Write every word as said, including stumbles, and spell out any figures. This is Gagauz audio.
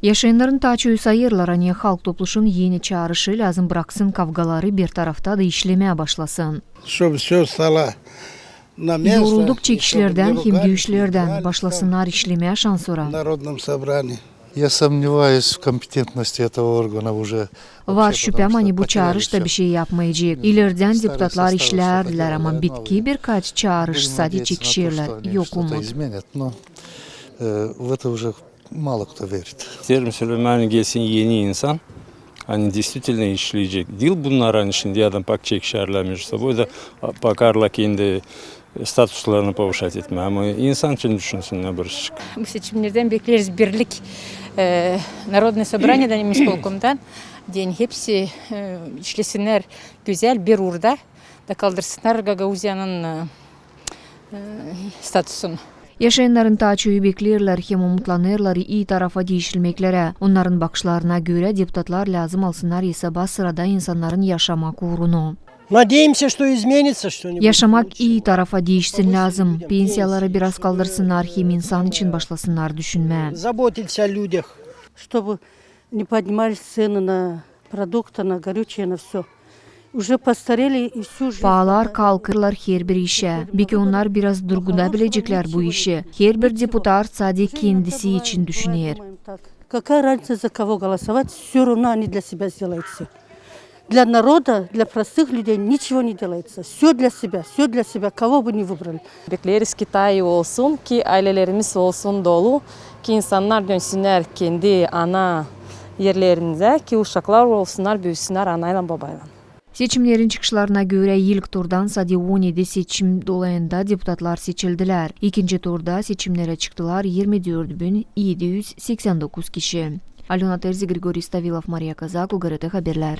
Yaşayannarın taa çoyu sayêrlar, ani Halk Topluşun eni çaarışı lääzım braksın kavgaları, bir tarafta da işlemää başlasın. Чтоб всё стало на место. Yoruldukça kişilerdän hem düüşlerdän başlasınnar işlemää şansora. Народном собрании. Я сомневаюсь в компетентности этого органа уже. Var şüpäm, ani bu çaarış da bişey yapmayacek. İlerdän deputatlar işlärdilär, ama bitki birkaç çaarış sadecä çekişerlär. Yok umut. Э, в это уже мало кто верит. İsteerim sölemää, ani gelsin eni insan, ani действительно işleyecek. Diil bunnar, ani şindi adam bak çekişerlär между собой da, a, bakarlar kendi statuslarını повышать etmää. Ama insan için düşünsünnär birazcık. Bu seçimnerdän bekleeriz birlik, e, Narodnaya Sobraniyedän hem ispolkomdan, deyni hepsi, e, işlesinnär gözäl bir uurda da kaldırsınnar Gagauziyanın, e, e, statusunu. Yaşayannarın taa çoyu bekleerlär hem umutlanêrlar ii tarafa diişilmeklerä. Onnarın bakışlarına görä, deputatlar lääzım alsınnar esaba sırada insannarın yaşamak uurunu. Надеемся, что изменится что-нибудь. Yaşamak ii tarafa diişsin lääzım. Pensiyaları biraz kaldırsınnar hem insan için başlasınnar düşünmää. Заботиться о людях. Чтобы не поднимались цены на продукты, на горючее, на всё. Уже постарели и всю жизнь. Paalar kalkêrlar herbir işä. Beki onnar biraz durguda bileceklär bu işi. Herbir deputat sade kendisi için düşüner. Какая разница, за кого голосовать, всё равно они для себя сделают всё. Для народа, для простых людей ничего не делается. Всё для себя, всё для себя, кого бы ни выбрали. Bekleeriz ki taa ii olsun, ki aylelerimiz olsun dolu, ki insannar dönsünnär kendi ana erlerindä, ki uşaklar olsunnar, büüsünnär anaylan, babaylan. Seçimnerin çıkışlarına görä, ilk turdan sade on edi seçim dolayında deputatlar seçildilär. İkinci turda seçimnerä çıktılar irmi dört bin edi üz seksän dokuz kişi. Alöna Terzi, Grigoriy Stavilov, Mariya Kazak, UGRT haberlär.